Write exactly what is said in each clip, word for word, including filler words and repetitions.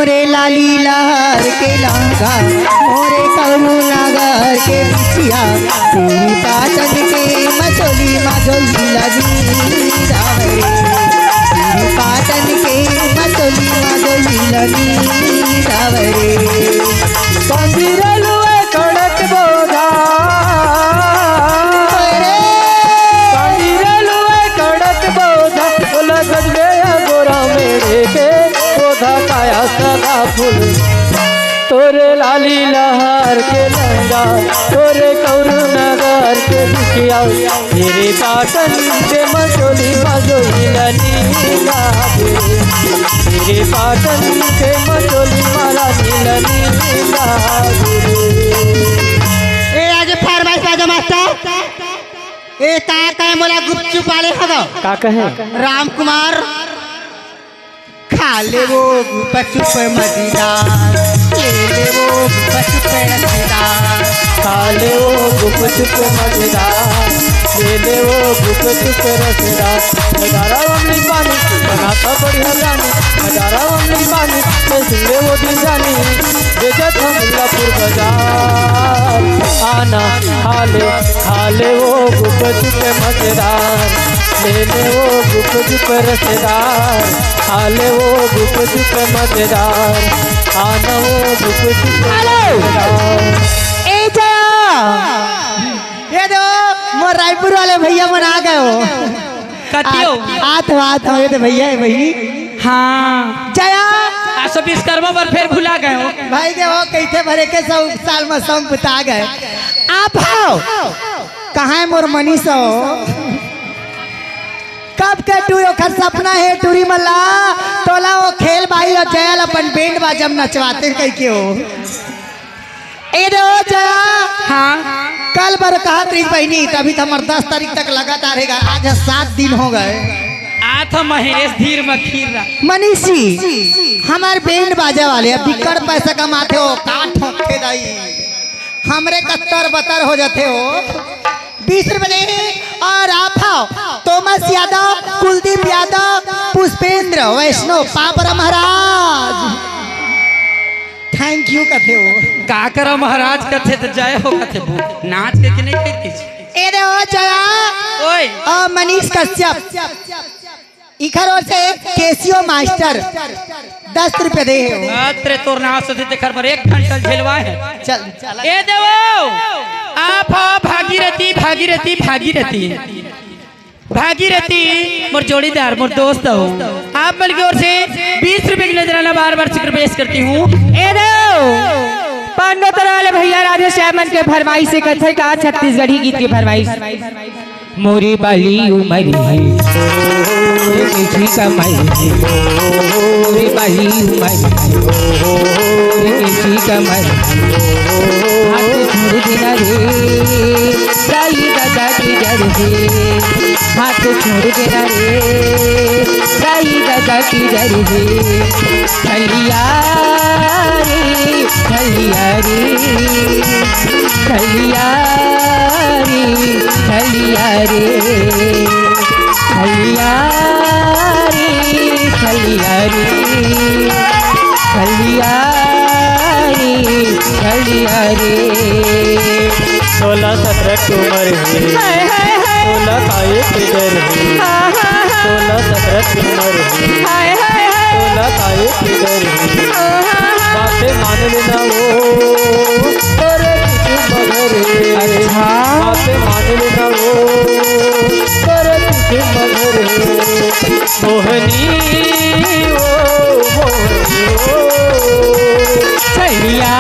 रे लाली लहर के लहंगा, मोरे करुणा घर के बिछिया, तेरी पाटन के मचोली मा जोइला नींद आवे रे। तेरी पाटन के मचोली मा जोइला नींद आवे रे। पंदिरलुए कड़क बोधा। अरे। पंदिरलुए कड़क बोधा, तोला गजबे अगोरा मेरे के बोधा काया सदा फूल। तोरे लाली लहर के लहंगा, तोरे कौरू नगर के बिछिया, तेरे पाटन के मचोली मा जोइला नींद आवे। तेरे पाटन के मचोली मा जोइला नींद आवे। ए, आगे फरमाइश बाजा मास्टर। ए, का कहे मोला गुपचुप वाले हव? का कहे? राम कुमार, खा ले वो गुपचुप मजेदार, ले ले वो गुपचुप रसदार। खा ले वो गुपचुप मजेदार, ले ले वो गुपचुप रसदार। नजारा अमली पानी, बनाता बढ़िया जानी। नजारा अमली पानी, तो सुन ले वो दिल जानी। बेचत हम मुल्लापुर बाजार, आना खा ले, खा ले वो गुपचुप मजेदार, ले ले वो गुपचुप रसदार, खा ले वो गुपचुप मजेदार, आना वो गुपचुप हेलो। मजेदार। ए जया, ये दो मोर रायपुर वाले भैया मन आ गए हो। कतियो? आत, आत हो, आत हो, ये दे भैया, ये बहिनी। हाँ। जया। आसो विश्वकर्मा बर फेर भुला गए हो। भाई के हो, कइसे भरे के सौ साल में सम बुता गए। आप हो। कहाँ है मोर मनीष हो? कब के टू ओखर सपना हे टूरी मल्ला, तोला वो खेल भाई और जया ल अपन बैंड बाजा में नचवाते कह के हो। ए दे ओ जया। हाँ। कल बर कहा तारीख बहिनी, तभी तो हमर दस तारीख तक लगातार रहेगा। आज सात दिन हो गए। आत ह महेश धीर म खीर रा। मनीषी, हमर बैंड बाजा वाले अब बिकट पैसा कमाते हो, का ठोके दाई। हमरे कत्तर बतर हो जाते हो। बीस रुपए दे और आप हो तोमस यादव, कुलदीप यादव, पुष्पेंद्र वैष्णव, पापरा महाराज। Thank you कथे हो। का करा महाराज कथे त जय हो कथे बू। नाच के कि नहीं कहे किस? ए दे ओ जया। ओए। अ, मनीष कश्यप। इखर ओर से केसीओ मास्टर दस रुपए दे हो। अत्रे तोर नाच होती तेखर पर एक घंटा झेलवाए है। चल। ए देवो, आप हो भागीरथी, भागीरथी, भागीरथी। भागीरथी, मोर जोड़ीदार, मोर दोस्त हो। आप मन के ओर से बीस रुपए के नजराना बार-बार शुक्र पेश करती हूँ। ए दो, पांडो तरह वाले भैया राधे श्याम मन के फरमाइश से कथे का छत्तीसगढ़ी गीत की फरमाइश। मोरी बाली उमर हे, मोरी मीठी कमर हे, मोरी बाली उमर हे, मोरी मीठी कमर हे। हाथ छोड़ देना रे, दाई दादा की डर हे। हाथ छोड़ देना रे, दाई दादा की डर हे। छलिया रे, छलिया रे, छलिया रे, छलिया रे, छलिया रे, छलिया रे, छलिया रे, छलिया रे। सोलह सत्रह की उम्र हे, हाय, हाय, हाय। सोलह का एक फिगर हे, हाँ, हाँ, हाँ। सोलह सत्रह की उम्र हे, हाय, हाय, हाय। सोलह का एक फिगर हे। हाँ, हाँ, हाँ। बातें मान लेना वो, अरे तुझे मगर हे। अच्छा। बातें मान लेना वो, अरे तुझे मगर हे। मोहनी ओ, मोहनी ओ। छलिया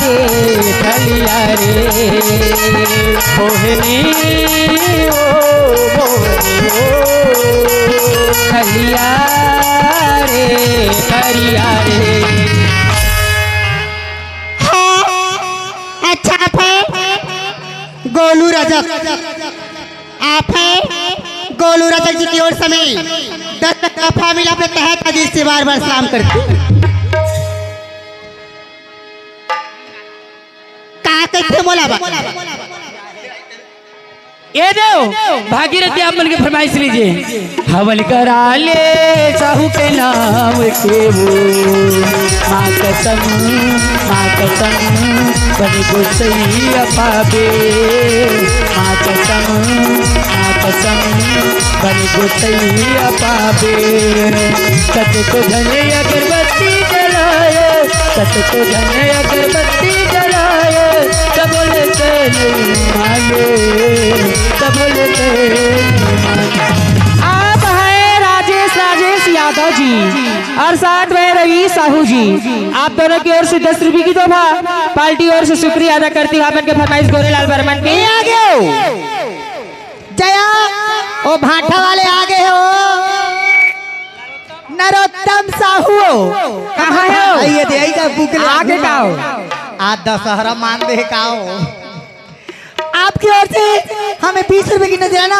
रे, छलिया रे। मोहनी ओ, मोहनी ओ। छलिया रे, छलिया रे। हाँ, अच्छा, आप है गोलू रजक। आप है गोलू रजक जी की ओर से मैं दस तक कफा मिला पे तहत अजीज से बार बार सलाम करती हूँ। का कथे मोला बा? ए देव, भागीरथी आप मन के फरमाइश लीजिए। हवन करा ले साहू के नाम के वो, माँ कसम, माँ कसम, बन गोसैया पाबे। माँ कसम, माँ कसम, बन गोसैया पाबे। सत को धन अगरबत्ती जलाए, सत को धन अगरबत्ती जलाए, सब बोले के नहीं माने, सब बोले के नहीं माने। आप हैं राजेश, राजेश यादव जी और साथ में रवि साहू जी। आप दोनों की ओर से दस रुपए की तोहफा, पार्टी ओर से शुक्रिया अदा करती हूँ आप इनके फरमाइश गोरेलाल बर्मन के। ए, आ गए हो। जया, ओ भाठा वाले आ गए हो। नरोत्तम साहू। कहाँ हो? आइए दे, आई का बुक ले। आगे का हो? आज दशहरा मान दे का हो? आपकी ओर से हमें बीस रुपए की नजराना।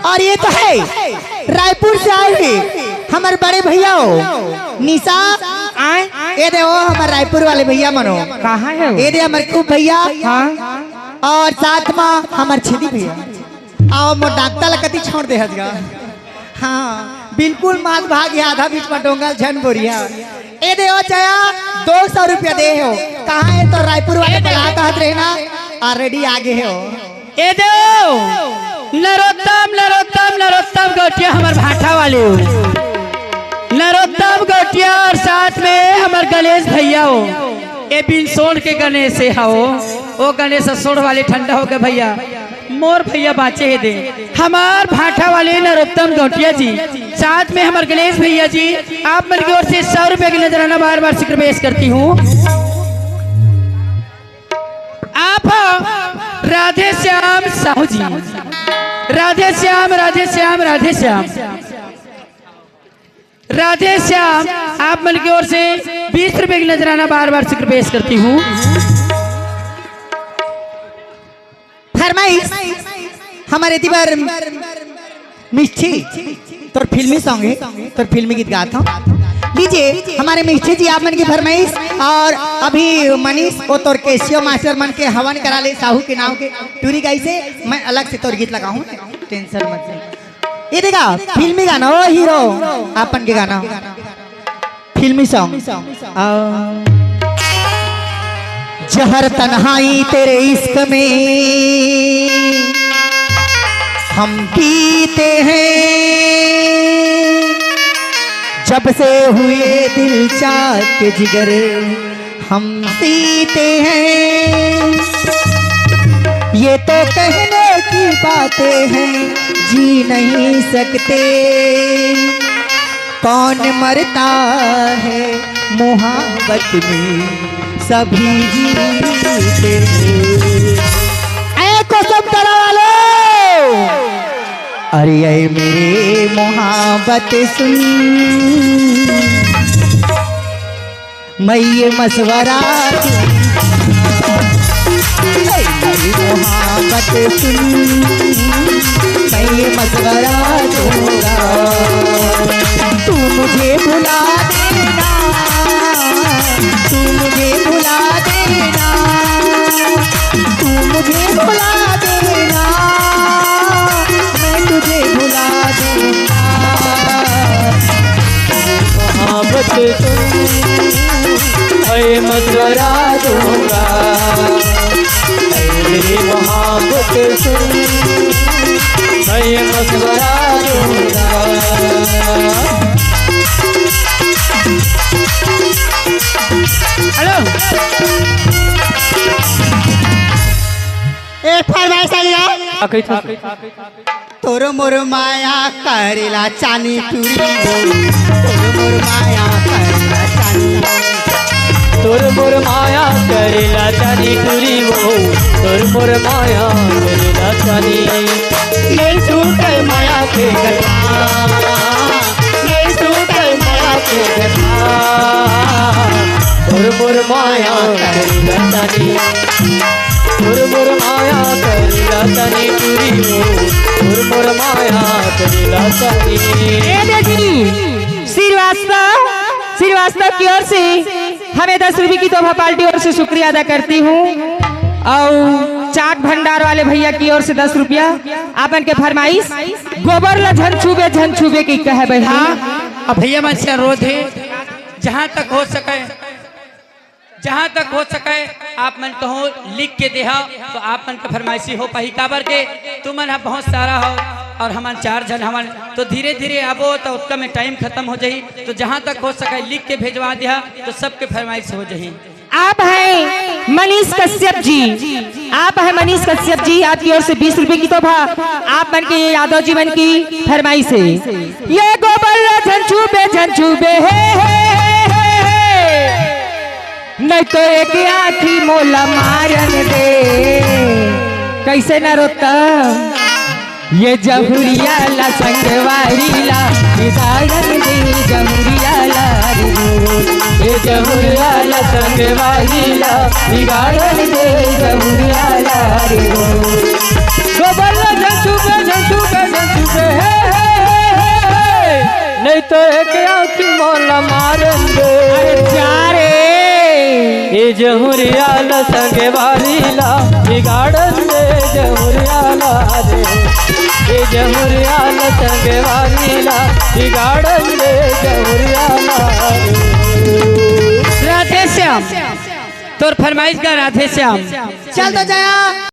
और ये तो है रायपुर से आए हुए हमारे बड़े भैया हो निशा। आए? ये दे, वो हमारे रायपुर वाले भैया मनो। कहाँ है वो? ये दे हमारे खूब भैया। हाँ। और साथ में हमारे छेदी भैया। आओ, मोर डॉक्टर ला कति छोड़ दे हस गा। हाँ, बिल्कुल मात भाग या आधा बीच में डोंगल झन बोरिया। ए दे ओ चया, दो सौ रुपया दे हो। कहाँ है तो रायपुर वाले ए दे। बला कहत रहे ना, already आगे हो। ए दे ओ, नरोत्तम, नरोत्तम, नरोत्तम गौटिया हमर भाठा वाले हो। नरोत्तम गौटिया और साथ में हमर गणेश भैया हो। ए बिन सोंड के गणेश है हो। ओ गणेश सोंड वाले ठंडा हो गए भैया। मोर भैया बाँचे हे दे, हमार भाठा वाले नरोत्तम गौटिया जी, साथ में हमार गणेश भैया जी, आप मन की ओर से सौ रुपए की नजराना बार बार शुक्र पेश करती हूँ। आप हो राधे श्याम साहू जी, राधे श्याम, राधे श्याम, राधे श्याम। राधे श्याम, आप मन की ओर से बीस रुपए की नजराना बार बार शुक्र पेश करती हूँ। फरमाइश हमारे दिवर मिष्ठी, तोर फिल्मी सॉन्ग है, तोर फिल्मी गीत गात हूँ। लीजिए हमारे मिष्ठी जी, आप मन की फरमाइश। और अभी मनीष वो तोर केसियो मास्टर मन के हवन करा ले साहू के नाम के टूरी गाई से। मैं अलग से तोर गीत लगाऊँ, टेंशन मत ले। ये देखा फिल्मी गाना, ओ हीरो, अपन के गाना, फिल्मी सॉन्ग। आ, जहर तन्हाई तेरे इश्क में हम पीते हैं, जब से हुए दिल चाक जिगर हम सीते हैं। ये तो कहने की बातें हैं, जी नहीं सकते। कौन मरता है मोहब्बत में, सभी जीते हैं। ए कसम करा वाले, अरे ऐ मेरे मोहब्बत सुन, मैं ये मशवरा दूँ। ऐ मेरी मोहब्बत सुन, मैं ये मशवरा दूँगा। तू मुझे भुला देना, तू मुझे भुला देना, तू मुझे भुला देना, मैं तुझे भुला दूँगा। मोहब्बत सुन, मैं मशवरा दूँगा। ऐ मेरी मोहब्बत सुन, मैं मशवरा दूँगा। हेलो। एक फरमाइश आ गया। का कही था? तोर मोर माया करेला चानी टूरी वो, तोर मोर माया करेला चानी। तोर मोर माया करेला चानी टूरी वो, तोर मोर माया करेला चानी। नहीं छूटे माया के गठा, नहीं छूटे माया के गठा। तोर मोर माया करेला चानी। तोर मोर माया करेला चानी टूरी वो, तोर मोर माया करेला चानी। ए दे जी, श्रीवास्तव, श्रीवास्तव की ओर से हमें दस रुपए की तोहफा पार्टी ओर से शुक्रिया अदा करती हूँ। और चाट भंडार वाले भैया की ओर से दस रुपया। आप मन के फरमाइश, गोबर ला झन छूबे, झन छूबे की कहे बहिनी। हाँ, अब भैया मन से अनुरोध है, जहाँ तक हो सके, जहाँ तक हो सके, आप मन कहूँ लिख के देहा, तो आप मन के फरमाइशी हो पाही। काबर के तुमन ह बहुत सारा हो और हमन चार झन हवन, तो धीरे धीरे आबो तो ओतका में टाइम खत्म हो जाही। तो जहाँ तक हो सके लिख के भेजवा देहा, तो सबके फरमाइश हो जाही। आप हैं मनीष कश्यप जी, आप हैं मनीष कश्यप जी, आपकी ओर से बीस रुपए की तोहफा। आप मन के ये यादव जी मन की फरमाइश है, ये गोबर ला झन छूबे, झन छूबे, हे, हे, नहीं तो एक आँखी मोला मारन दे। कैसे ना रोता? ये जहुरिया ला संगवारी ला बिगाड़न दे, जहुरिया ला रे। ये जहुरिया ला संगवारी ला बिगाड़न दे, जहुरिया ला रे। गोबर ला झन छूबे, झन छूबे, झन छूबे, हे, हे, हे, हे, हे। नहीं तो एक आँखी मोला मारन दे। अरे जा रे। ए जहुरिया ला संगवारी ला बिगाड़न दे, जहुरिया ला रे। ए जहुरिया ला संगवारी ला बिगाड़न दे, जहुरिया ला रे। राधे श्याम, तोर फरमाइश का राधे श्याम। चल तो जया।